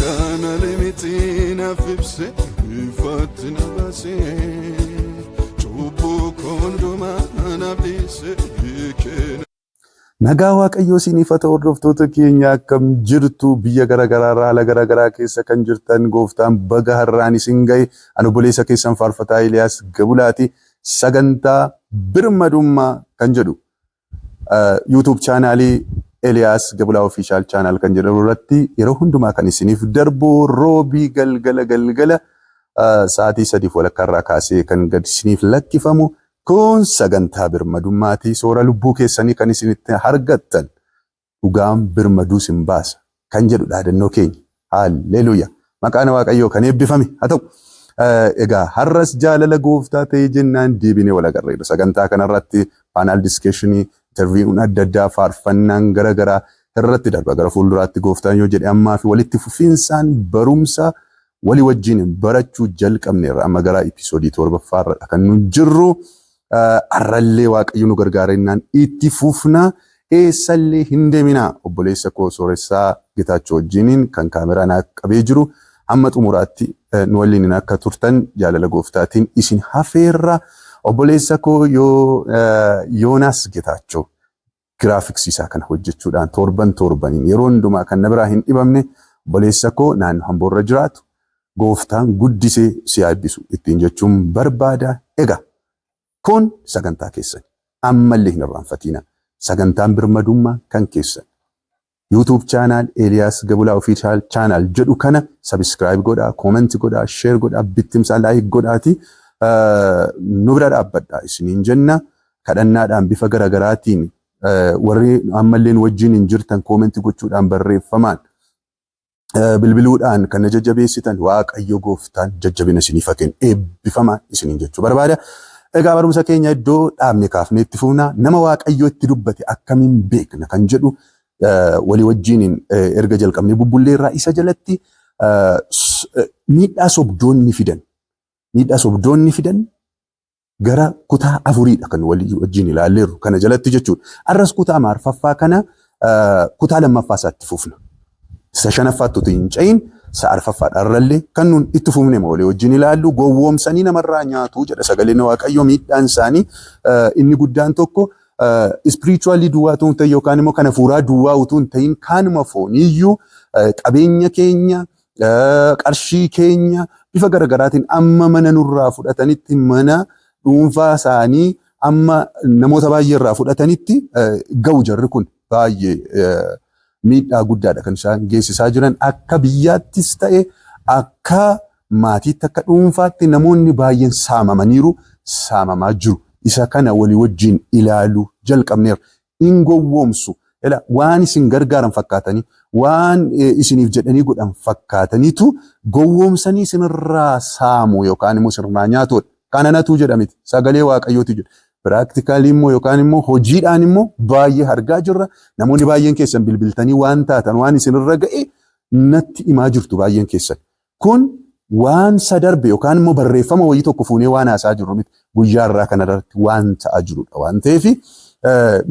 Kana miti naaf ibse, ifatti na baase, cubbuu hundumaa naaf dhiise kenna. Nagaa Waaqayyoo isiniif haa ta'u, hordoftoota keenya. Akkam jirtu? Biyya garaagaraa irraa, haala garaagaraa keessa kan jirtan, gooftaan baga har'aan isin gahe. Ani obboleessa keessan Faarfataa Eeliyaas Gabulaati. Sagantaa Birmadummaa kan jedhu YouTube channelii Eeliyaas Gabulaa Official Channel kan jedhamu irratti yeroo hundumaa kan isiniif darbu, Roobii galgala galgala sa'aatii 3:30 irraa kaasee kan gad isiniif lakkifamu kun sagantaa birmadummaati. Soora lubbuu keessanii kan isinitti argattan, "Dhugaan birmaduu sin baasa" kan jedhu dhaadannoo keenya. Haalleluuyaa. Maqaan Waaqayyoo kan eebbifame haa ta'u. Egaa har'as jaalala gooftaa ta'ee jennaan deebinee wal agarreerra. Sagantaa kanarratti panel discussionii, interviewun adda addaa, faarfannaan garaagaraa irratti darba. Gara fuulduraatti gooftaan yoo jedhe ammaa fi walitti fufinsaan barumsa walii wajjin barachuu jalqabneerra. Amma gara episodeii torbaffaarra kan nu jirru. Har'allee Waaqayyo nu gargaarennaan itti fufna. Eessallee hin deeminaa. Obboleessa koo Sooressaa Getaachoo wajjiniin kan kaameraa naa qabee jiru hamma xumuraatti nu waliin akka turtan jaalala gooftaatiin isin hafeerra. Obboleessa koo Yoonaas Getaachoo graphicsii isaa kana hojjechuudhaan torban torbaniin yeroo hundumaa kan na biraa hin dhibamne, obboleessa koo naannoo Hamboorra jiraatu, gooftaan guddisee si eebbisu ittiin jechuun barbaada. Egaa kun sagantaa keessan, ammallee hin irraanfatina. Sagantaan birmadummaa kan keessan. YouTube channel Eeliyaas Gabulaa Official Channel jedhu kana subscribe godhaa, comment godhaa, share godhaa, bittimsaa, like godhaati nu bira dhaabbadhaa isiniin jenna. Kadhannaadhaan, bifa garaagaraatiin, warri ammallee nu wajjin hin jirtan comment gochuudhaan, barreeffamaan, bilbiluudhaan kan na jajjabeessitan, Waaqayyo gooftaan jajjabina isiniif haa kennu, eebbifamaa isiniin jechuu barbaada. Egaa barumsa keenya iddoo dhaabne kaafnee itti fufna. Nama Waaqayyo itti dubbate akkamiin beekna kan jedhu walii wajjiniin erga jalqabnee bubbullee irraa, isa jalatti miidhaa sobdoonni fidan. Miidhaa sobdoonni fidan gara kutaa afuriidha kan walii wajjin ilaalleerru kana jalatti jechuudha. Arras kutaa arfaffaa kana kutaa lammaffaa isaatti fufna. Isa shanaffaatti utuu hin ce'in isa arfaffaadha irrallee kan nun itti fufne walii wajjin ilaallu. Gowwoomsanii namarraa nyaatu jedha sagaleen Waaqayyoo. Miidhaan isaanii inni guddaan tokko spiritualii duwwaa utuu hin ta'in yookaan immoo kana fuuraa duwwaa utuu hin ta'in, kaanuma fooniiyyuu qabeenya keenya, qarshii keenya bifa garaagaraatiin amma mana nurraa fudhatanitti, mana dhuunfaa isaanii amma namoota baay'ee irraa fudhatanitti ga'u. Jarri kun baay'ee miidhaa guddaadha kan isaan geessisaa jiran. Akka biyyaattis ta'e, akka maatiitti, akka dhuunfaatti namoonni baay'een saamamaniiru, saamamaa jiru. Isa kana walii wajjin ilaaluu jalqabneerra. In gowwoomsu. Waan isin gargaaran fakkaatanii, waan isiniif jedhanii godhan fakkaataniitu gowwoomsanii isinirraa saamu yookaan immoo isinirraa nyaatudha. Kana natu jedhamiti. Sagalee Waaqayyootu jedha. Practically immoo yookaan immoo hojiidhaan immoo baay'ee argaa jirra. Namoonni baay'een keessan bilbiltanii waan taatan, waan isinirra ga'e natti himaa jirtu baay'een keessan. Kun waan sadarbe yookaan immoo barreeffama wayii tokko fuunee waan haasaa jirru miti. Guyyaa irraa kanarratti waan ta'aa jirudha waan ta'eef,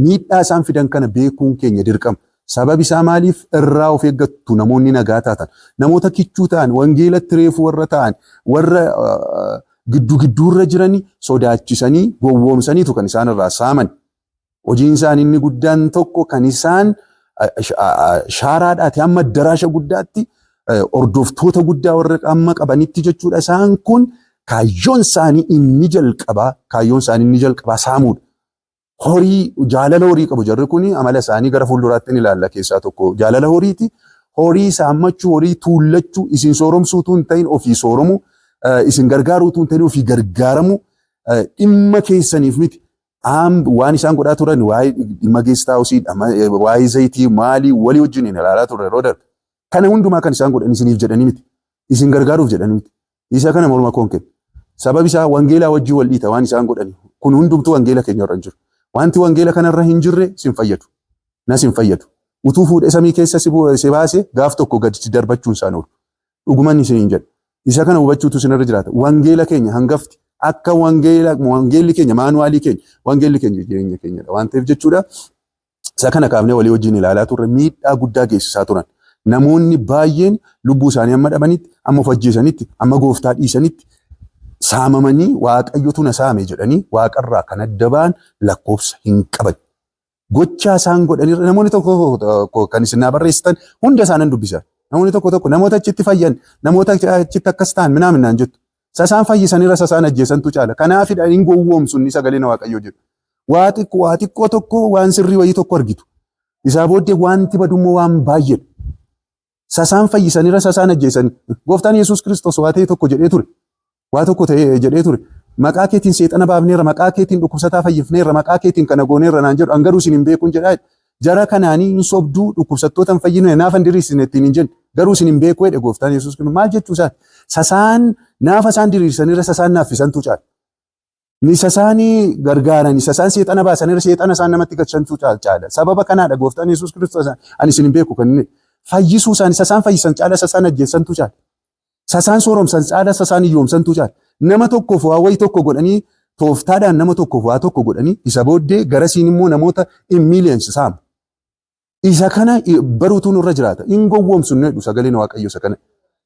miidhaa isaan fidan kana beekuun keenya dirqama. Sababi isaa maaliif irraa of eeggattu? Namoonni nagaa taatan, namoota kichuu ta'an, wangeelatti reefu warra ta'an, warra gidduu gidduurra jiranii sodaachisanii gowwoomsaniitu kan isaan irraa saaman. Hojiin isaanii inni guddaan tokko kan isaan shaaraadhaati hamma daraasha guddaatti hordoftoota guddaa warra amma qabanitti jechuudha. Isaan kun kaayyoon isaanii inni jalqabaa saamuudha. Horii, jaalala horii qabu jarri kuni. Amala isaanii gara fuulduraatti ni ilaalla. Keessaa tokko jaalala horiiti. Horii saammachuu, horii tuullachuu, isin sooromsuutu hin ta'in ofii sooromuu, isin gargaaruutu hin ta'in ofii gargaaramuu, dhimma keessaniif miti. Waan isaan godhaa turan, waa'ee dhimma guest houseii, waa'ee zayitii maalii walii wajjin hin ilaalaa turre yeroo darbe. Kana hundumaa kan isaan godhan isiniif jedhanii miti. Isin gargaaruuf jedhanii miti. Isa kana morma koon kenna. Sababi isaa wangeelaa wajjin wal dhiita waan isaan godhani. Kun hundumtuu wangeela keenya irra hin jiru. Wanti wangeela kanarra hin jirre sin fayyadu. Nas hin fayyadu. Utuu fuudhee samii keessa si baase gaaf tokko gadi si darbachuun isaan oolu. Dhuguman isin hin jedhu. Isa kana hubachuutu isinirra jiraata. Wangeela keenya hangafti akka wangeela, wangeelli keenya manualii keenya, wangeelli keenya jireenya keenyadha waan ta'eef jechuudha. Isa kana kaafnee walii wajjin ilaalaa turre. Miidhaa guddaa geessisaa turan. Namoonni baay'een lubbuu isaanii amma dhabanitti, amma of ajjeesanitti, amma gooftaa dhiisanitti saamamanii Waaqayyotu na saame jedhanii waaqarraa kan adda ba'an lakkoofsa hin qaban. Gochaa isaan godhanirra namoonni tokko tokko kan isin naa barreessitan hunda isaanan dubbisa. Namoonni tokko tokko namoota achitti fayyan, namoota achitti akkas ta'an minaamin naan jettu. Sasaan fayyisanirra sasaan ajjeesantu caala. Kanaafidha hin gowwoomsu inni sagaleen Waaqayyoo jedhu. Waa xiqqoo waa xiqqoo tokko waan sirrii wayii tokko argitu. Isaa booddee wanti badummoo waan baay'eedha. Sasaan fayyisanirra sasaan ajjeesan. Gooftaan Yesuus Kiristoos waa ta'e tokko jedhee ture. Waa tokko ta'e jedhee ture. Maqaa keetiin seexana baafneerra, maqaa keetiin dhukkubsataa fayyifneerra, maqaa keetiin kana gooneerra naan jedhu, an garuu isin hin beekuun jedhaa. Jara kanaanii hin sobduu, dhukkubsattoota hin fayyine, naafa hin diriirsine ittiin hin jenne. Garuu isin hin beeku jedhe gooftaan Yesuus Kiristoos. Maal jechuu isaati? Sasaan naafa isaan diriirsanirra sasaan naaffisantu caala. Ni sasaanii gargaaran, sasaan seexana baasanirra seexana isaan namatti galchantu caala. Sababa kanaadha gooftaan Yesuus Kiristoos ani isin hin beeku kan inni fayyisuu isaanii sasaan fayyisan caala sasaan ajjeessantu caala. Sasaan sooromsan caala sasaan hiyyoomsantu caala. Nama tokkoof waa wayii tokko godhanii tooftaadhaan nama tokkoof waa tokko godhanii isa booddee garasiin immoo namoota in millions saamu. Isa kana baruutu nurra jiraata. In gowwoomsu nu jedhu sagaleen Waaqayyo isa kana.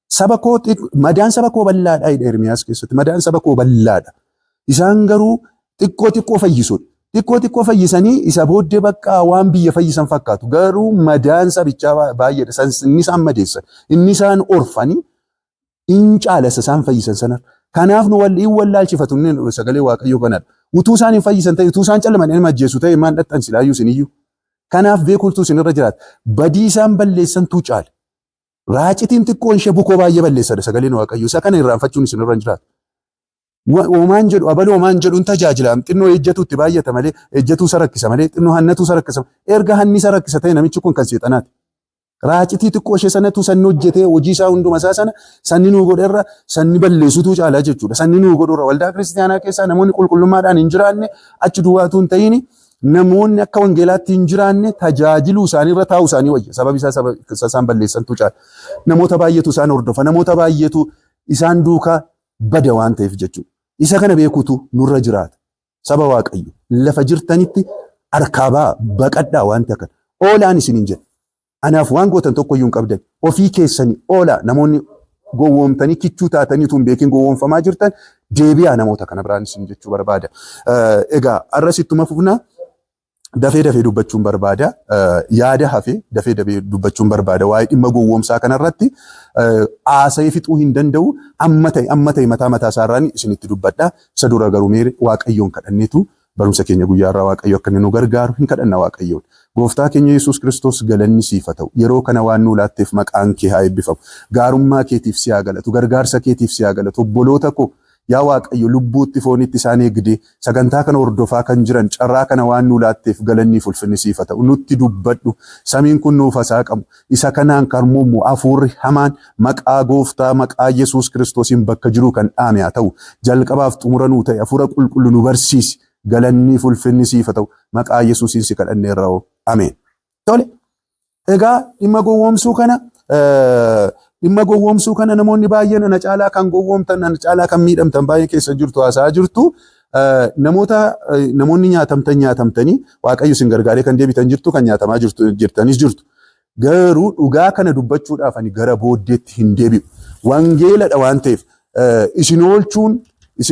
Saba koo madaan saba koo bal'aadha jedha Ermiyaas keessatti. Madaan saba koo bal'aadha. Isaan garuu xiqqoo xiqqoo fayyisuudha. Xiqqoo xiqqoo fayyisanii isa booddee bakka waan biyya fayyisan fakkaatu. Garuu madaan sabichaa baay'eedha. Inni isaan madeessan, inni isaan orfanii in caala isa isaan fayyisan sanarra. Kanaaf nu wal in wallaalchifatu inni sagalee Waaqayyoo kanadha. Utuu isaan hin fayyisan ta'e, utuu isaan callaman nama ajjeesu ta'e maan dhaxxan silaayyuu isiniyyuu. Kanaaf beekuutu isinirra jiraata. Badii isaan balleessantu caala. Raacitiin xiqqoon ishee bukoo baay'ee balleessadha sagaleen Waaqayyoo. Isa kana irraanfachuun isinirra hin jiraatu. Homaan jedhu abaluu homaan jedhuun tajaajila. Xinnoo ejjatu itti baay'ata malee ejjatuu isa rakkisa malee xinnoo hannatuu isa rakkisa. Erga hanni isa rakkisa ta'e namichi kun kan seexanaati. Raacitii xiqqoo ishee sanatu sanni hojjetee hojii isaa hunduma isaa sana sanni nuu godherra sanni balleessutu caalaa jechuudha. Sanni nuu godhurra waldaa kiristiyaanaa keessaa namoonni qulqullummaadhaan hin jiraanne achi duwwaatu hin ta'in namoonni akka wangeelaatti hin jiraanne tajaajiluu isaaniirra taa'uu isaanii wayya. Sababi isaa saba isaan balleessantu caala. Namoota baay'eetu isaan hordofa. Namoota baay'eetu isaan duukaa bada waan ta'eef jechuudha. Isa kana beekuutu nurra jiraata. Saba Waaqayyo lafa jirtanitti harkaa ba'aa baqadhaa wanti akkana. Oolaan isiniin jedha. Anaaf waan gootan tokko iyyuu hin qabdan. Ofii keessanii oolaa namoonni gowwoomtanii kichuu taatanii utuu hin beekin gowwoomfamaa jirtan deebi'aa namoota kana biraan isin jechuu barbaada. Egaa har'as ittuma fufna. Dafee dafee dubbachuun barbaada. Yaada hafe dafee dafee dubbachuun barbaada. Waa'ee dhimma gowwoomsaa kanarratti haasa'ee fixuu hin danda'u. Amma ta'e amma ta'e mataa mataa isaarraan isinitti dubbadha. Isa dura garuu mee Waaqayyoon kadhanneetu barumsa keenya guyyaa irraa Waaqayyo akka inni nu gargaaru hin kadhanna Waaqayyoon. Gooftaa keenya Yesuus Kiristoos galanni siif haa ta'u. Yeroo kana waan nuu laatteef maqaan kee haa eebbifamu. Gaarummaa keetiif si haa galatu. Gargaarsa keetiif si haa galatu. Obboloota koo yaa Waaqayyo lubbuutti foonitti isaan eegdee sagantaa kana hordofaa kan jiran carraa kana waan nuu laatteef galanni fi ulfinni siif haa ta'u. Nutti dubbadhu. Samiin kun nuuf haa saaqamu. Isa kanaan kan mormu hafuurri hamaan maqaa gooftaa maqaa Yesuus Kiristoosiin bakka jiruu kan dhaame haa ta'u. Jalqabaaf xumura nuu ta'e hafuura qulqullu nu barsiisi. Galanni fi ulfinni siif haa ta'u. Maqaa Yesuusiin si kadhanneerra. Ameen. Tole. Egaa dhimma gowwoomsuu kana namoonni baay'een ana caalaa kan gowwoomtan, ana caalaa kan miidhamtan baay'ee keessa jirtu, haasa'aa jirtu. Namoota namoonni nyaatamtan nyaatamtanii Waaqayyo isin gargaaree kan deebitan jirtu, kan nyaatamaa jirtu jirtanis jirtu. Garuu dhugaa kana dubbachuudhaaf ani gara booddeetti hin deebi'u. Wangeeladha waan ta'eef isin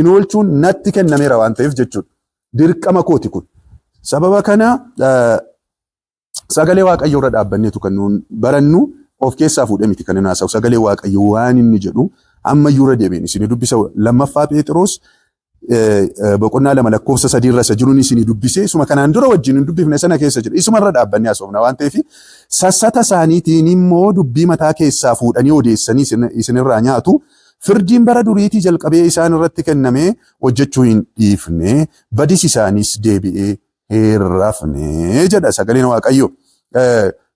oolchuun natti kennameera waan ta'eef jechuudha. Dirqama kooti kun. Sababa kana sagalee Waaqayyoo irra dhaabbanneetu kan nuun barannu, of keessaa fuudhee miti kan inni haasa'u. Sagalee Waaqayyoo waan inni jedhu ammayyuu irra deebiin isin dubbisa. Lammaffaa Phexros boqonnaa 2 lakkoofsa 3 irra isa jiruun isin dubbise. Isuma kanaan dura wajjin hin dubbifne sana keessa jira. Isuma irra dhaabbannee haasofna waan ta'eef, sassata isaaniitiin immoo dubbii mataa keessaa fuudhanii odeessanii isinirraa nyaatu. Firdiin bara duriitii jalqabee isaan irratti kennamee hojjechuu hin dhiifne, badis isaanis deebi'ee hin rafne jedha sagaleen Waaqayyo.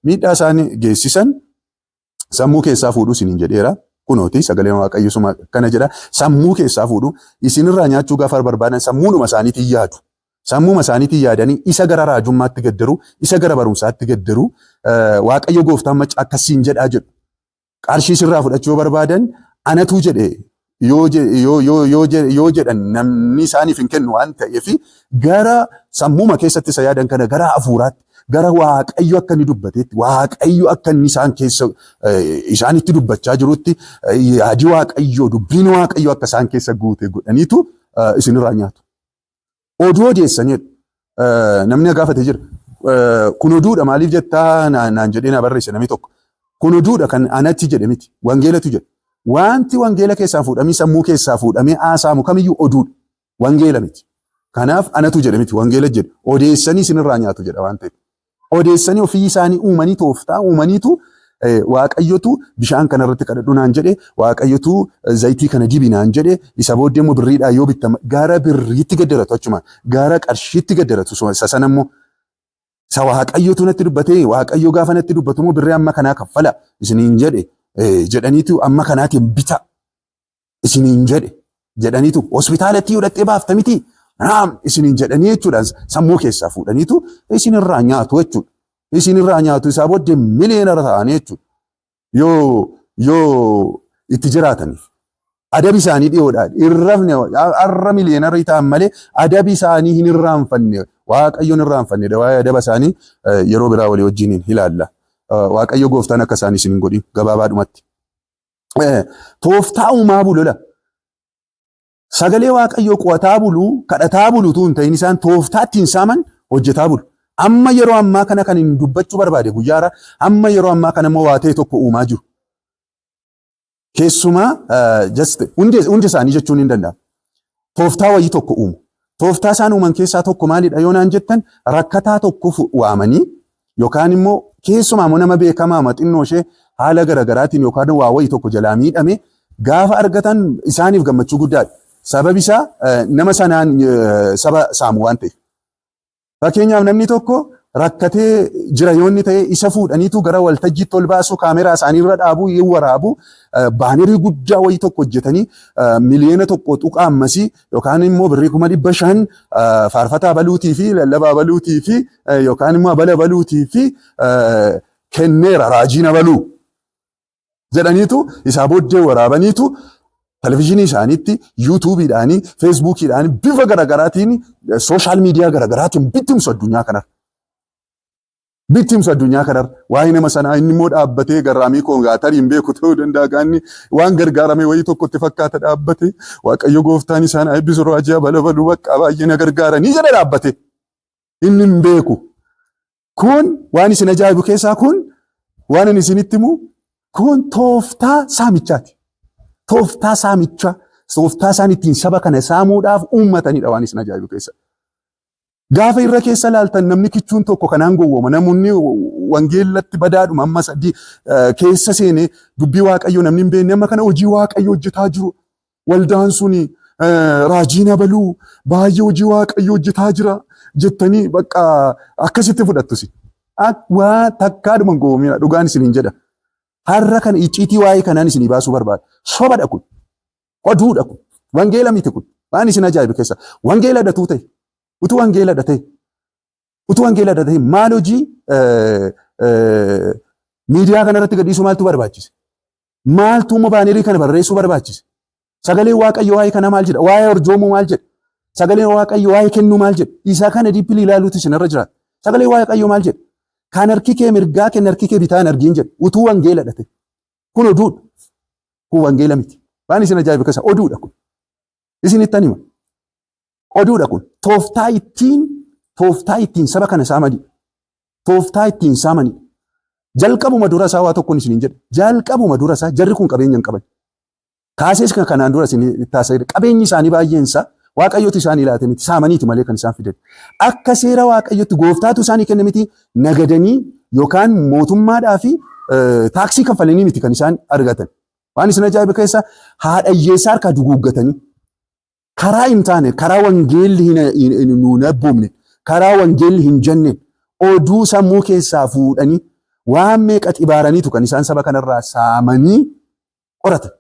Miidhaa isaan geessisan sammuu keessaa fuudhuu isiniin jedheera. Kunooti sagaleen Waaqayyo suma kana jedha. Sammuu keessaa fuudhu, isinirraa nyaachuu gaafa barbaadan sammuudhuma isaaniitiin yaadu. Sammuma isaaniitiin yaadanii isa gara raajummaatti gaddaru, isa gara barumsaatti gaddaru, Waaqayyo gooftaan macca akkasiin jedhaa jedhu. Qarshii sirraa fudhachuu barbaadan anatu jedhe yoo jedhan namni isaaniif hin kennu waan ta'eef gara sammuma keessatti isa yaadan kana gara hafuuraatti, gara Waaqayyo akka inni dubbateetti, Waaqayyo akka inni isaan keessa isaanitti dubbachaa jirutti, yaadi Waaqayyo, dubbiin Waaqayyo akka isaan keessa guute godhaniitu isinirraa nyaatu. Oduu odeessaniidha. Namni gaafate jira. Kun oduudha maaliif jettaa naan jedhee na barreesse namni tokko. Kun oduudha kan anatti jedhe miti. Wangeelatu jedhe. Wanti wangeela keessaa fuudhamee, sammuu keessaa fuudhamee haasa'amu kamiyyuu oduudha. Wangeela miti. Kanaaf anatu jedhe miti, wangeela jedhe. Odeessanii isinirraa nyaatu jedha waan ta'eef. Odeessanii ofii isaanii uumanii, tooftaa uumaniitu, Waaqayyotu bishaan kanarratti kadhadhu naan jedhe, Waaqayyotu zayitii kana dibi naan jedhe, isa booddee immoo birriidhaan yoo bittama gara birriitti gaddaratu, achuma gara qarshiitti gaddaratu. Isa sana immoo isa Waaqayyotu natti dubbatee, Waaqayyo gaafa natti dubbatu immoo birrii amma kanaa kaffala isiniin jedhe jedhaniitu, amma kanaatiin bita isiniin jedhe jedhaniitu, hospitaalatti yoo dhaqxee baafta miti naam isiniin jedhanii jechuudhaan sammuu keessaa fuudhaniitu isinirraa nyaatu jechuudha. Isinirraa nyaatu, isaa booddee millionaire ta'anii jechuudha. Yoo itti jiraataniif. Adabi isaanii dhiyoodha. Irrafne har'a millionaire ta'an malee adabi isaanii hin irraanfanne. Waaqayyoon irraanfanne. Waa'ee adaba isaanii yeroo biraa walii wajjin ilaalla. Waaqayyo gooftaan akka isaan isin hin godhin gabaabaadhumatti. Tooftaa uumaa bulu. Sagalee Waaqayyoo qo'ataa bulu, kadhataa bulu utuu hin ta'in, isaan tooftaa ittiin saaman hojjetaa bulu. Amma yeroo ammaa kana kan hin dubbachuu barbaade guyyaara, amma yeroo ammaa kana immoo waa ta'e tokko uumaa jiru. Keessumaa just hundi isaanii jechuun hin danda'amu. Tooftaa wayii tokko uumu. Tooftaa isaan uuman keessaa tokko maalidha yoo naan jettan, rakkataa tokko waamanii yookaan immoo keessumaa immoo nama beekamaa xinnoo ishee haala garaagaraatiin yookaan waa wayii tokko jalaa miidhame gaafa argatan isaaniif gammachuu guddaadha. Sababi isaa nama sanaan saba saamu waan ta'eef. Fakkeenyaaf, namni tokko rakkatee jira yoo inni ta'e, isa fuudhaniitu gara waltajjiitti ol baasu, kaameraa isaanii irra dhaabuu, hin waraabu, banner guddaa wayii tokko hojjetanii, 1.1 miliyoona ammasii yookaan immoo birrii 500,000 faarfataa baluutii fi lallabaa baluutii fi yookaan immoo abala baluutii fi kenneera raajiin abaluu jedhaniitu, isaa booddee waraabaniitu televizyiinii isaaniitti, yuutuubiidhaanii, feesbuukiidhaanii, bifa garaagaraatiin, social media garaagaraatiin bittimsu addunyaa kanarra. Bittimsu addunyaa kanarra. Waa'ee nama sanaa inni immoo dhaabbatee, garraamii koo tarii hin beeku ta'uu danda'a, gaanni waan gargaarame wayii tokkotti fakkaata, dhaabbatee "Waaqayyo gooftaan isaan eebbisu, raajii abala baluu bakka baay'ee na gargaaranii" jedha dhaabbate. Inni hin beeku. Kun waan isin ajaa'ibu keessaa, kun waan inni isinitti himu, kun tooftaa saamichaati. Tooftaa saamichaa, tooftaa isaan ittiin saba kana saamuudhaaf uummatanidha waan isin ajaa'ibu keessa. Gaafa irra keessa laaltan namni kichuun tokko kanaan gowwooma. Namoonni wangeelatti badaadhuma amma sadii keessa seenee dubbii Waaqayyoo namni hin beekne amma kana hojii Waaqayyoo hojjetaa jiru. Waldaan suni raajiin abaluu baay'ee hojii Waaqayyoo hojjetaa jira jettanii bakka akkasitti fudhattusi. Waa takkaadhuma hin gowwoomina, dhugaan isiniin jedha. Har'a kana icciitii waa'ee kanaan isinii baasuu barbaada. Sobadha kun. Oduudha kun. Wangeela miti kun. Waan isin ajaa'ibu keessa. Wangeela dhatuu ta'e. Utuu wangeela ta'e. Utuu wangeela ta'e maal hojii miidiyaa kanarratti gadhiisuu maaltu barbaachise? Maaltu immoo banner kana barreessuu barbaachise? Sagaleen Waaqayyo waa'ee kana maal jedha? Waa'ee arjoomuu maal jedha? Sagaleen Waaqayyo waa'ee kennuu maal jedha? Isa kana deeply ilaaluutu isinirra jiraata. Sagaleen Waaqayyo maal jedha? Kan harki kee mirgaa kenna harki kee bitaa hin argin jedha. Utuu wangeela dhate. Kun oduudha. Kun wangeela miti. Waan isin ajaa'ibu keessa oduudha kun. Isinittan hima. Oduudha kun. Tooftaa ittiin saba kana saamani. Tooftaa ittiin saamani. Jalqabuma dura isaa waa tokkoon isiniin jedha. Jalqabuma dura isaa jarri kun qabeenya hin qaban. Kaasees kan kanaan dura isin taasise, qabeenyi isaanii baay'een isaa Waaqayyotu isaanii laate miti, saamaniiti malee kan isaan fidan. Akka seera Waaqayyotti gooftaatu isaanii kenne miti, nagadanii yookaan mootummaadhaa fi taaksii kaffalanii miti kan isaan argatan. Waan isin ajaa'ibu keessa, haadha hiyyeessaa harkaa duguuggatanii karaa hin taane, karaa wangeelli hin nuun abboomne, karaa wangeelli hin jenne, oduu sammuu keessaa fuudhanii waan meeqa xibaaraniitu kan isaan saba kanarraa saamanii qoratan.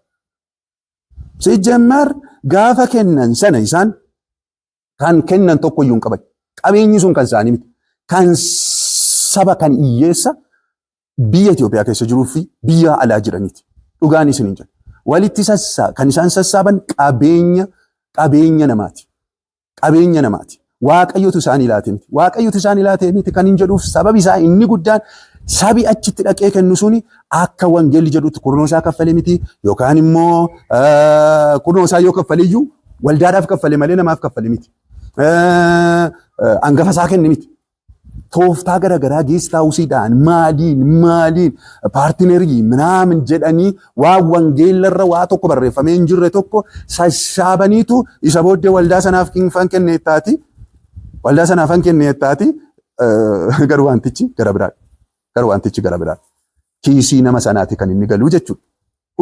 Sijjammaar gaafa kennan sana isaan kan kennan tokko iyyuu hin qaban. Qabeenyi sun kan isaanii miti. Kan saba, kan hiyyeessa biyya Itoophiyaa keessa jiruu fi biyya alaa jiraniiti. Dhugaan isin hin jedhu. Walitti kan isaan sassaaban qabeenya namaati. Qabeenya namaati. Waaqayyotu isaanii laate miti. Waaqayyotu isaanii laate miti kan hin jedhuuf sababi isaa inni guddaan sabi achitti dhaqee kennu suni akka wangeelli jedhutti kurnoo isaa kaffale miti, yookaan immoo kurnoo isaa yoo kaffale iyyuu waldaadhaaf kaffale malee namaaf kaffale miti. Hangafa isaa kenne miti. Tooftaa garaagaraa guest houseiidhaan, maaliin maaliin, partnerii minaamin jedhanii waan wangeellarra waa tokko barreeffamee hin jirre tokko sassaabaniitu isa booddee waldaa sanaaf fan kenneettaati. Waldaa sanaaf fan kenneettaati. Garuu wantichi gara biraadha. Garuu wantichi gara biraadha. Kiisii nama sanaati kan inni galuu jechuudha.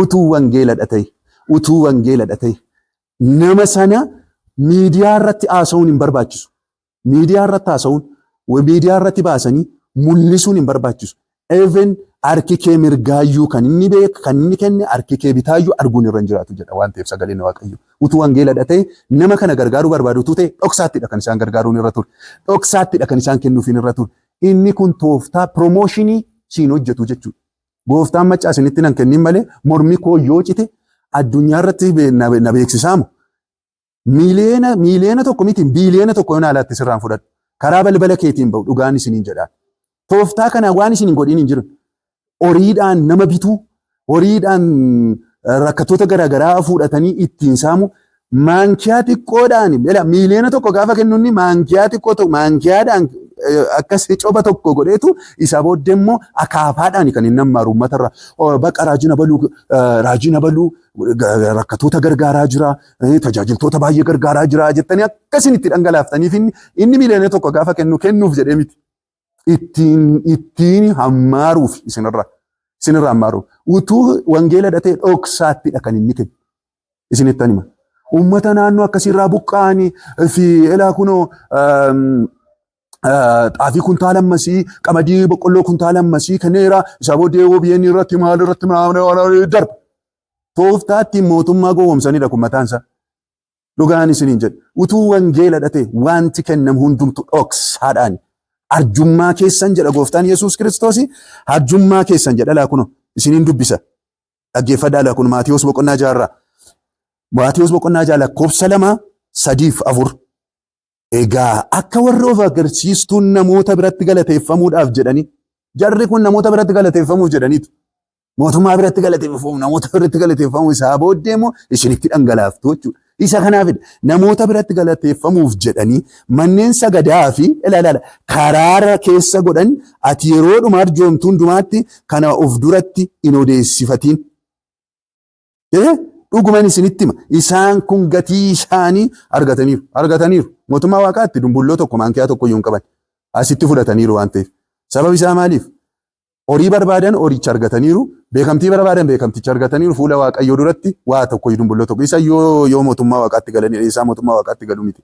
Utuu wangeeladha ta'e, utuu wangeeladha ta'e, nama sana miidiyaa irratti haasa'uun hin barbaachisu. Miidiyaa irratti haasa'uun, miidiyaa irratti baasanii mul'isuun hin barbaachisu. Even harki kee mirgaayyuu kan inni beeku, kan inni kenne, harki kee bitaayyuu arguun irra hin jiraatu jedha waan ta'eef sagaleen Waaqayyo. Utuu wangeeladha ta'e, nama kana gargaaruu barbaadu utuu ta'e, dhoksaattidha kan isaan gargaaruun irra ture. Dhoksaаттidha kan isaan kennuufiin irra ture. Inni kun tooftaa promotionii siin hojjetu jechuudha. Gooftaan maccaa isinitti nan kennin malee mormi koo yoo cite addunyaa irratti na beeksisaamu. Miiliyoona, 1 miiliyoona miti, 1 biiliyoona yoo alaatti sirraan fudhadhu. Karaa balbala keetiin bahu dhugaan isiniin jedhaa. Tooftaa kana waan isin hin godhin hin jiru. Horiidhaan nama bituu, horiidhaan rakkattoota garaagaraa fuudhatanii ittiin saamu. Maankiyaa xiqqoodhaan 1 miiliyoona gaafa kennuun maankiyaa xiqqoo ta'u maankiyaadhaan akkas coba tokko godheetu isa booddee immoo akaafaadhaan kan inni hammaaru uummatarra. Baqa raajiin abaluu rakkattoota gargaaraa jira, tajaajiltoota baay'ee gargaaraa jira jettanii akkasin itti dhangalaaftaniif inni 1 miiliyoona gaafa kennu kennuuf jedhee miti. Ittiin hammaaruuf, isinirra hammaaruuf. Utuu wangeela dhatee dhoksaаттidha kan inni kennu. Isinitti hima. Uummata naannoo akkasiirraa buqqa'anii fi elaa kunoo xaafii kuntaala ammasii, qamadii boqqolloo kuntaala ammasii kenneera, isa booddee OBN irratti, maal irratti darba. Tooftaatti mootummaa gowwoomsanidha kun mataan isaa. Dhugaan isiniin jedhu. Utuu wangeela dhate wanti kennamu hundumtu dhoksaadhaan. Arjummaa keessan jedha gooftaan Yesuus Kiristoos. Arjummaa keessan jedha, laa kunoo isiniin dubbisa. Dhaggeeffadhaa, laa kun Maatiyuus boqonnaa 6rraa. Maatiyuus boqonnaa 6 lakkoofsa 2, 3f 4. Egaa akka warra of agarsiistuun namoota biratti galateeffamuudhaaf jedhanii, jarri kun namoota biratti galateeffamuuf jedhaniitu. Mootummaa biratti galateeffamu, namoota biratti galateeffamu, isaa booddee immoo isinitti dhangalaaftu jechuudha. Isa kanaafidha namoota biratti galateeffamuuf jedhanii manneen sagadaa fi ilaalaala karaara keessa godhan. Ati yeroodhuma arjoomtu hundumaatti kana of duratti hin odeessifatiin. Dhuguman isinitti hima, isaan kun gatii isaanii argataniiru, argataniiru. Mootummaa waaqaatti dumbulloo tokko, maankiyaa tokko iyyuu hin qaban, asitti fudhataniiru waan ta'eef. Sababi isaa maaliif? Horii barbaadan horicha argataniiru, beekamtii barbaadan beekamticha argataniiru. Fuula Waaqayyoo duratti waa tokko, dumbulloo tokko isa yoo mootummaa waaqaatti galanii isaa mootummaa waaqaatti galu miti.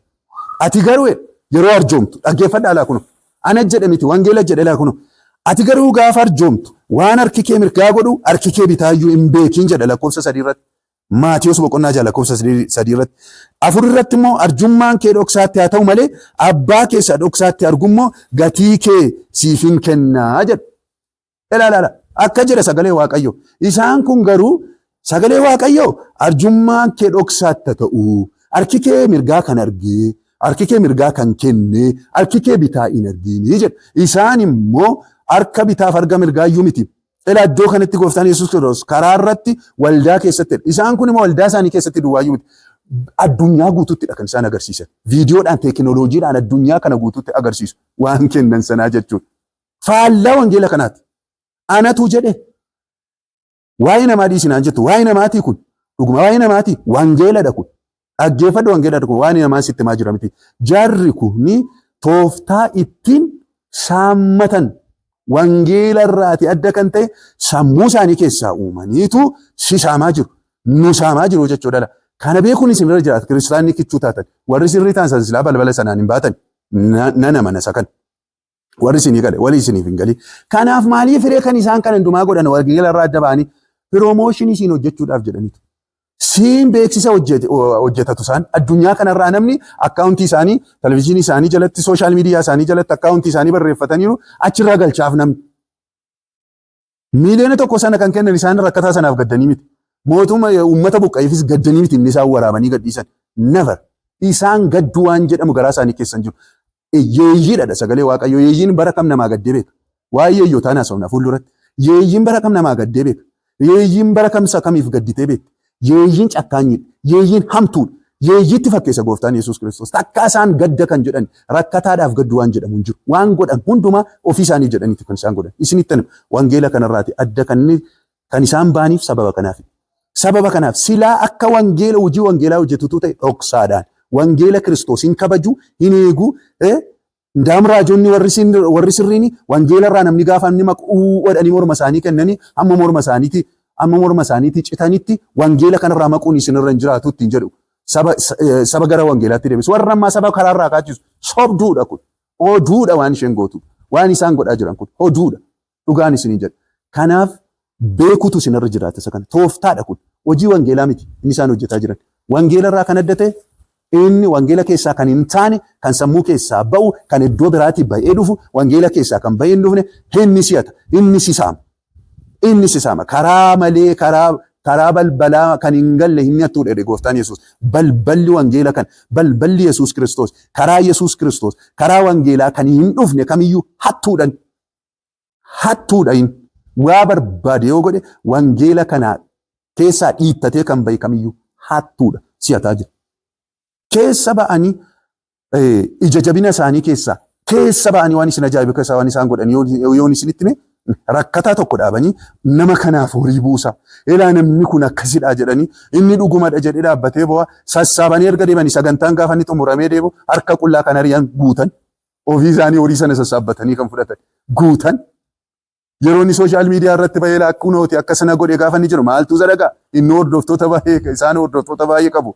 Ati garuu yeroo arjoomtu, dhaggeeffadhaa, laa kuno ana jedhe miti, wangeela jedhe, laa kuno, ati garuu gaafa arjoomtu waan harki kee mirgaa godhu harki kee bitaayyuu hin beekin jedha lakkoofsa 3 irratti. Maatiyus boqonnaa 6 lakkoofsa 3 irratti. 4 irratti immoo arjummaan kee dhoksaatti haa ta'u malee abbaa keessa dhoksaatti argummoo gatii kee siif hin kennaa jedha. Ilaala, akka jedha sagalee Waaqayyo. Isaan kun garuu sagalee Waaqayyo arjummaan kee dhoksaatti haa ta'u, harki kee mirgaa kan argee, harki kee mirgaa kan kenne harki kee bitaa hin argini jedha. Isaan immoo harka bitaaf harka mirgaayyuu miti. Ilaa, iddoo kanatti gooftaan Yesuus Kiristoos karaa irratti waldaa keessatti, isaan kun immoo waldaa isaanii keessatti duwwaayyuu miti. Addunyaa guutuuttidha kan isaan agarsiisan. Viidiyoodhaan, teekinooloojiidhaan addunyaa kana guutuutti agarsiisu waan kennan sanaa jechuudha. Faallaa wangeela kanaati. Anatu jedhe. Waa'ee namaa dhiisinaan jettu, waa'ee namaatii kun dhuguma waa'ee namaatii, wangeeladha kun. Dhaggeeffadhu, wangeeladha kun, waan namaa sitti himaa jira miti. Jarri kuni tooftaa ittiin saammatan wangeela irraati adda kan ta'e sammuu isaanii keessaa uumaniitu si saamaa jiru. Nu saamaa jiru jechuudha. Kana beekuun isin irra jiraata. Kiristaanni kichuu taatan, warri sirrii ta'an san silaa balbala sanaan hin baatan. Nan amana isa kana. Warri isinii gale, walii isiniif hin galin. Kanaaf maaliif firee kan isaan kan hundumaa godhan wangeela irraa adda ba'anii promotionii siin hojjechuudhaaf jedhaniitu. Siin beeksisa hojjetatu isaan addunyaa kanarraa namni accountii isaanii televizyiinii isaanii jalatti, social media isaanii jalatti accountii isaanii barreeffataniiru, achirraa galchaaf namni. 1 miiliyoona sana kan kennan isaan rakkataa sanaaf gaddanii miti. Mootummaa uummata buqqa'eefis gaddanii miti inni isaan waraabanii gadhiisan. Never. Isaan gadduu waan jedhamu garaa isaanii keessa hin jiru. Yeeyyiidha sagalee Waaqayyoo. Yeeyyiin bara kam namaa gaddee beeka? Waa'ee yeeyyotaa haasofna fuulduratti. Yeeyyiin bara kam namaa gaddee beeka? Yeeyyiin bara kamsa kamiif gadditee beekti? Yeeyyiin cakkaanyiidha. Yeeyyiin hamtuudha. Yeeyyiitti fakkeessa gooftaan Yesuus Kiristoos. Takkaa isaan gadda kan jedhan rakkataadhaaf gaddu waan jedhamu hin jiru. Waan godhan hundumaa ofii isaanii jedhaniiti kan isaan godhan. Isinitti hima wangeela kanarraati adda kan isaan baaniif sababa kanaaf. Sababa kanaaf silaa akka wangeela hojii wangeelaa hojjetutu ta'e dhoksaadhaan wangeela Kiristoos hin kabaju, hin eegu. Ndaam raajonni warri sirriin wangeela irraa namni gaafa inni maquu godhanii morma isaanii kennanii hamma morma isaaniitti citanitti wangeela kanarraa maquun isinirra hin jiraatu ittiin jedhu. Saba gara wangeelaatti deebisu. Warra ammaa saba karaarraa kaachisu sobduudha kun. Oduudha waan isheen gootu. Waan isaan godhaa jiran kun oduudha. Dhugaan isiniin jedha. Kanaaf beekutu isinirra jiraata isa kana. Tooftaadha kun. Hojii wangeelaa miti inni isaan hojjetaa jiran. Wangeela irraa kan adda ta'e, inni wangeela keessaa kan hin taane, kan sammuu keessaa ba'u, kan iddoo biraatii ba'ee dhufu, wangeela keessaa kan ba'ee hin dhufne, inni si'ata, inni sisaama. Inni sisaama. Karaa malee karaa balbalaa kan hin galle hin hattuudha jedhe gooftaan Yesuus. Balballi wangeela kan balballi Yesuus Kiristoos, karaa Yesuus Kiristoos, karaa wangeelaa kan hin dhufne kamiyyuu hattuudhaan hattuudha. Inni waa barbaade yoo godhe wangeela kana keessaa dhiittatee kan bahe kamiyyuu hattuudha, si'ataa jira. Keessa ba'anii ija jabina isaanii keessa ba'anii waan isin ajaa'ibu keessaa waan isaan godhan yoon isinitti hime, rakkataa tokko dhaabanii nama kanaaf horii buusa. Ilaa, namni kun akkasidha jedhanii inni dhugumadha jedhee dhaabbatee bu'aa sassaabanii erga deemanii sagantaan gaafa inni xumuramee deemu harka qullaa kan ari'an guutan, ofii isaanii horii sana sassaabbatanii kan fudhatan guutan. Yeroo inni social media irratti bahee lakkunooti akka sana godhe gaafa inni jiru maaltu sadaqa inni hordoftoota baay'ee, isaan hordoftoota baay'ee qabu.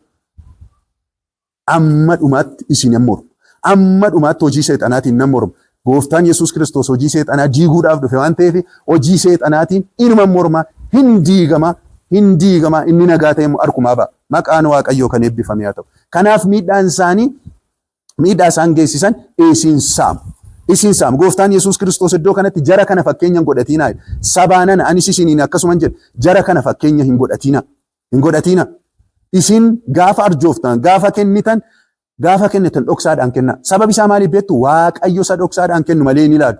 Amma dhumaatti isin hin mormu. Amma dhumaatti hojii seexanaatiin nan morma. Gooftaan Yesuus Kiristoos hojii seexanaa diiguudhaaf dhufe waan ta'eef hojii seexanaatiin inuma morma, hin diigama, hin diigama. Inni nagaa ta'e immoo harkumaa ba'a. Maqaan Waaqayyoo kan eebbifame haa ta'u. Kanaaf miidhaan isaanii, miidhaa isaan geessisan, isin saamu. Isin saamu. Gooftaan Yesuus Kiristoos iddoo kanatti jara kana fakkeenya hin godhatinaa. Sabaanan anis isiniin akkasuman jedha. Jara kana fakkeenya hin godhatinaa. Hin godhatinaa. Isin gaafa arjooftan, gaafa kennitan dhoksaadhaan kenna. Sababi isaa maaliif beektu? Waaqayyo isa dhoksaadhaan kennu malee hin ilaalu.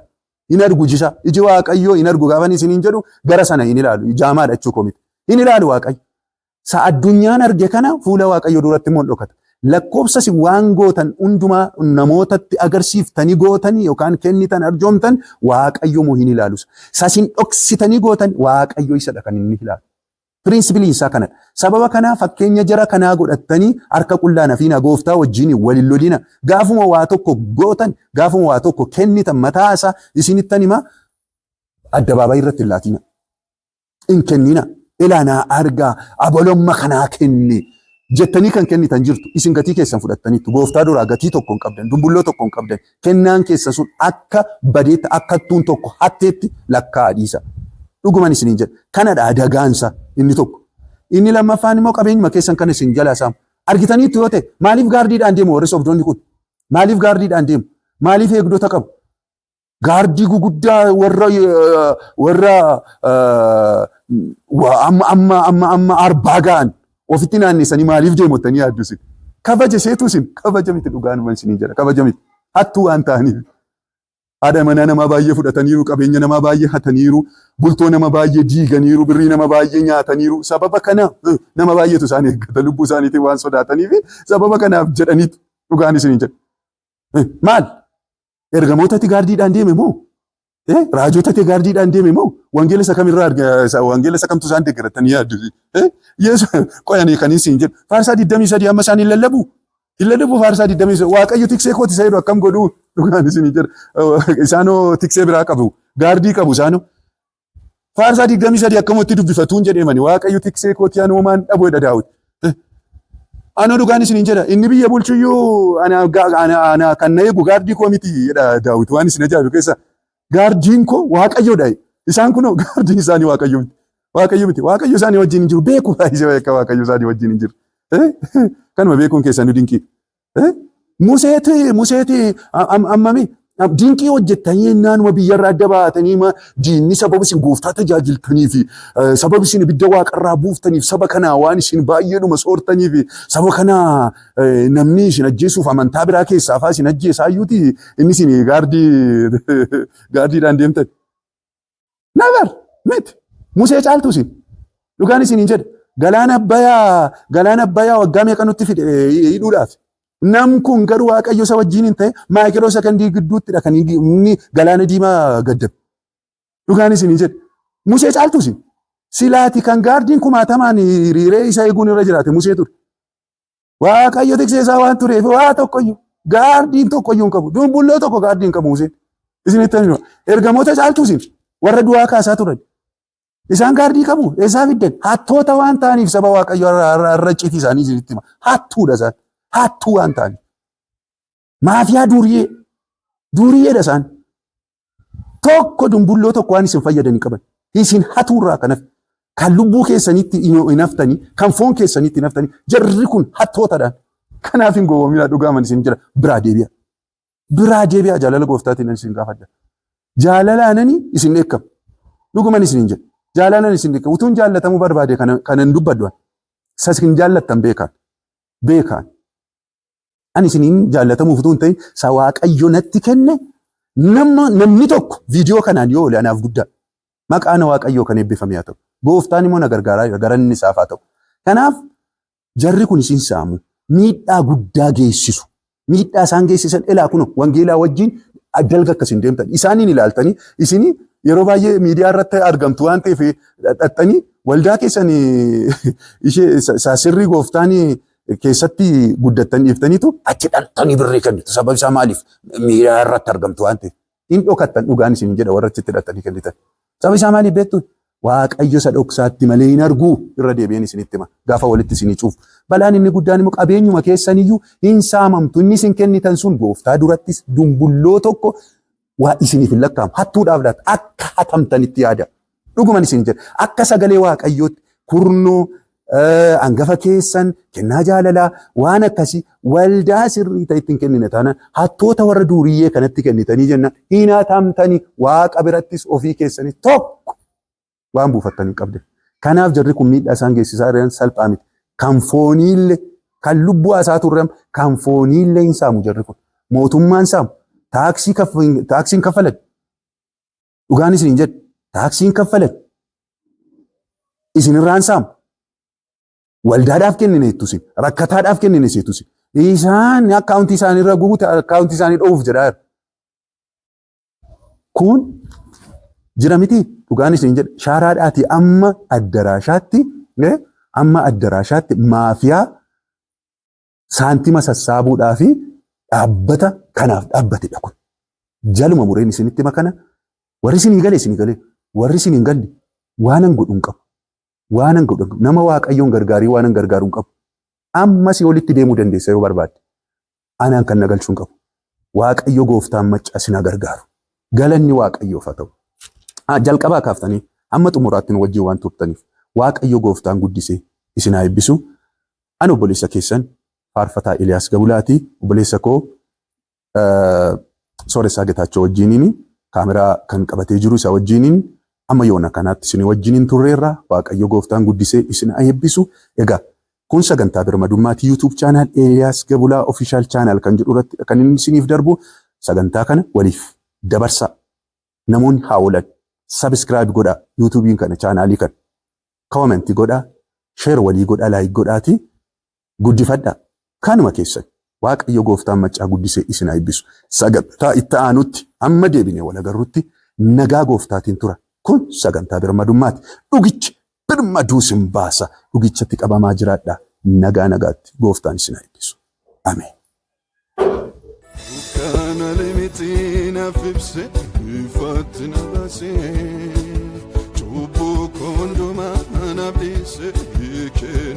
Hin argu jisa. Iji Waaqayyoo hin argu gaafa isiniin jedhu gara sana hin ilaalu. Jaamaadha jechuu koo miti. Hin ilaalu Waaqayyo. Sa addunyaan arge kana fuula Waaqayyoo duratti immoo dhokata. Lakkoofsa isin waan gootan hundumaa namootatti agarsiiftanii gootanii yookaan kennitan, arjoomtan, Waaqayyo moo hin ilaalu. Sa isin dhoksitanii gootan Waaqayyo isadha kan inni ilaalu. Principleiin isaa kanadha. Sababa kanaa fakkeenya jara kanaa godhattanii harka qullaa nafiina, gooftaa wajjin waliin lolina. Gaafuma waa tokko gootan, gaafuma waa tokko kennitan, mataa isaa isinittan hima, addabaabaayii irratti hin laatina. Hin kennina. Ilaanaa argaa abalomma kanaa kenne jettanii kan kennitan jirtu. Isin gatii keessan fudhattaniittu. Gooftaa duraa gatii tokko hin qabdan, dumbulloo tokko hin qabdan. Kennaan keessan sun akka badeetti, akka hattuun tokko hatteetti lakkaa'aa dhiisa. Dhuguman isiniin jedha. Kanadha adagaansa inni tokko. Inni lammaffaan immoo qabeenyuma keessan kan isin jalaa saamu. Argitaniittu yoo ta'e, maaliif gaardiidhaan deemu warri sobdoonni kun? Maaliif gaardiidhaan deemu? Maaliif eegdota qabu? Gaardii guguddaa warra amma arbaa ga'an ofitti naanneessanii maaliif deemotanii yaaddu isin? Kabaja seetu isin kabaja miti, dhugaan isiniin jedha, kabaja miti. Hattuu waan ta'aniif. Haadha manaa namaa baay'ee fudhataniiru, qabeenya namaa baay'ee hataniiru, bultoo nama baay'ee diiganiiru, birrii nama baay'ee nyaataniiru. Sababa kana nama baay'eetu isaan eeggata, lubbuu isaaniitiin waan sodaataniif sababa kanaaf jedhaniitu, dhugaan isiniin jedha. Maal? Ergamootatti gaardiidhaan deeme moo? Raajotatti gaardiidhaan deeme moo? Wangeela isa kamirraa, wangeela isa kamtu isaan deeggaratanii yaaddu? Yesu qoyanii kan isin jedhu faarsaa 23 amma isaan hin lallabu. Hin lallabu faarsaa 23, Waaqayyo tiksee kooti isa jedhu akkam godhuu, dhugaan isin jedha. Isaanoo tiksee biraa qabu. Gaardii qabu isaanoo. Faarsaa 23 akkamatti dubbifatuun jedheemani, Waaqayyo tiksee kooti anoo maan dhabu jedha Daawit. Anoo dhugaan isiniin jedha, inni biyya bulchuyyuu ana kan na eegu gaardii koo miti jedha Daawit. Waan isin ajaa'ibu keessa gaardiin koo Waaqayyoodha. Isaan kunoo gaardiin isaanii Waaqayyo miti. Waaqayyo miti. Waaqayyo isaanii wajjin hin jiru. Beeku baay'isee akka Waaqayyo isaanii wajjin hin jiru. Kanuma beekuun keessan nu dinqiidha. Museeti ammami Dinqii hojjettanii naanuma biyyarraa adda baatanii diinni sababa isin gooftaa tajaajiltanii fi sababa isin ibidda waaqarraa buuftaniif, saba kanaa waan isin baay'eedhuma soortanii fi saba kanaa namni isin ajjeesuuf amantaa biraa keessaa fa'aa isin ajjeesaa iyyuuti inni isin gaardiidhaan deemtan. Never miti. Musee caaltu isin. Dhugaan isin hin jedhe. Galaana Abbayaa waggaa meeqa nutti fide hidhuudhaaf. Nam kun garuu Waaqayyo isa wajjin hin ta'e, micro second gidduuttidha kan inni Galaana Diimaa gaddabe. Dhugaan isin hin jedhe. Musee caaltu isin. Silaati kan gaardiin kumaatamaan hiriiree isa eeguun irra jiraate Musee ture. Waaqayyo tiksee isaa waan tureef waa tokkoyyuu gaardiin tokkoyyuu hin qabu. Dumbulloo tokko gaardii hin qabu Museen. Isinitti hima. Ergamoota caaltu isin, warra du'aa kaasaa turan. Isaan gaardii qabu. Eessaa fiddan? Hattoota waan ta'aniif saba Waaqayyo irra citii isaanii isinitti hima. Hattuudha isaan. Hattuu waan ta'aniif. Maafiyaa duuriyyee. Duuriyyeedha isaan. Tokko dumbulloo tokko waan isin fayyadan hin qaban. Isin hatuurraa kanaaf kan lubbuu keessanitti hin haftanii, kan foon keessanitti hin haftanii, jarri kun hattootadhaan. Kanaaf hin gowwoominaa, dhugaaman isin jira. Biraa deebi'a. Biraa deebi'a, jaalala gooftaatiin isin gaafadha. Jaalalaanani isin dheekkama. Dhuguman isin hin jedhu. Jaalalaan isin dheekkama. Utuun jaallatamuu barbaade kana hin dubbadhu. Sas hin jaallattan beekaan. Beekaan. Ani isiniin jaallatamuuf utuu hin ta'in, sa Waaqayyo natti kenne, namni tokko viidiyoo kanaan yoo oole anaaf guddaa. Maqaan Waaqayyoo kan eebbifame haa ta'u. Gooftaan immoo na gargaaraa jira. Galanni isaaf haa ta'u. Kanaaf jarri kun isin saamu, miidhaa guddaa geessisu. Miidhaa isaan geessisan ilaa kun wangeelaa wajjin dalga akkasiin deemtan. Isaaniin ilaaltanii, isinii yeroo baay'ee miidiyaa irratti argamtu waan ta'eef, dhaqxanii waldaa keessan ishee sirrii gooftaan keessatti guddattan dhiiftaniitu achi dhaqxanii birrii kennitu. Sababni isaa maaliif? Miidiyaa irratti argamtu waan ta'eef. Hin dhokattan, dhugaan isin jedha, warra achitti dhaqxanii kennitan. Sababni isaa maaliif beektu? Waaqayyo isa dhoksaatti malee hin arguu, irra deebi'een isinitti hima. Gaafa walitti isinii cuuf. Balaan inni guddaan immoo qabeenyuma keessaniyyuu hin saamamtu. Inni isin kennitan sun gooftaa durattis dumbulloo tokko waa isiniif hin lakkaa'amu. Hattuudhaaf laata akka hatamtanitti yaada. Dhuguman isin jedha. Akka sagalee Waaqayyootti kurnoo hangafa keessan, kennaa jaalalaa waan akkasii waldaa sirrii ta'e ittiin kennine taanaan, hattoota warra duuriyyee kanatti kennitanii jennaan hin hatamtanii, Waaqa birattis ofii keessanii tokko waan buufattanii qabdan. Kanaaf jarri kun miidhaa isaan geessisaa jiran salphaa miti. Kan fooniillee, kan lubbuu haasaa turre, kan fooniillee hin saamu jarri kun. Mootummaan saamu. Taaksiin kaffalan. Dhugaan isin hin jedhu. Taaksiin kaffalan. Isinirraan saamu. Waldaadhaaf kennine jettusi. Rakkataadhaaf kennine jettusi. Isaan akkaawuntii isaanii irra guute, akkaawuntii isaanii dhoowwuuf jedhaa jiru. Kun jira miti, dhugaan isin jedha. Shaaraadhaatii amma addaraashaatti maafiyaa saantima sassaabuudhaa fi dhaabbata kanaaf dhaabbatedha kun. Jaluma mureen isinitti hima kana, warri isinii gale isinii gale, warri isin hin galle waanan godhu hin qabu. Waanan godhu hin qabu. Nama Waaqayyoon gargaarii waanan gargaaru hin qabu. Ammas olitti deemuu dandeessa yoo barbaadde. Anaan kan na galchuu hin qabu. Waaqayyo gooftaan maccaa isin haa gargaaru. Galanni Waaqayyoof haa ta'u. Jalqabaa kaaftanii hamma xumuraatti nu wajjin waan turtaniif Waaqayyo gooftaan guddisee isin haa eebbisu. Ani obboleessa keessan faarfataa Iliyaas Gabulaati. Obboleessa koo Sooressaa Getaachoo wajjiniin, kaameraa kan qabatee jiru isa wajjiniin, amma yoona kanaatti isin wajjiniin turreerra. Waaqayyo gooftaan guddisee isin haa eebbisu. Egaa kun sagantaa birmadummaati. YouTube channel Eeliyaas Gabulaa Official Channel kan jedhu irratti kan inni isiniif darbu. Sagantaa kana waliif dabarsaa. Namoonni haa oolan. Subscribe godhaa YouTube'n kana, chaanaalii kana. Comment godhaa. Share walii godhaa, like godhaati. Guddifadhaa. Kanuma keessan. Waaqayyo gooftaan maccaa guddisee isin haa eebbisu. Sagantaa itti aanutti amma deebinee wal agarrutti nagaa gooftaatiin tura. Kun sagantaa birmadummaati. Dhugichi birmaduu isin baasa. Dhugichatti qabamaa jiraadhaa. Nagaa nagaatti, gooftaan isin haa eebbisu. Ameen. Kana limitii naaf ibse, ifatti na baasee, cubbuu koo hundumaa naaf dhiise hiikee.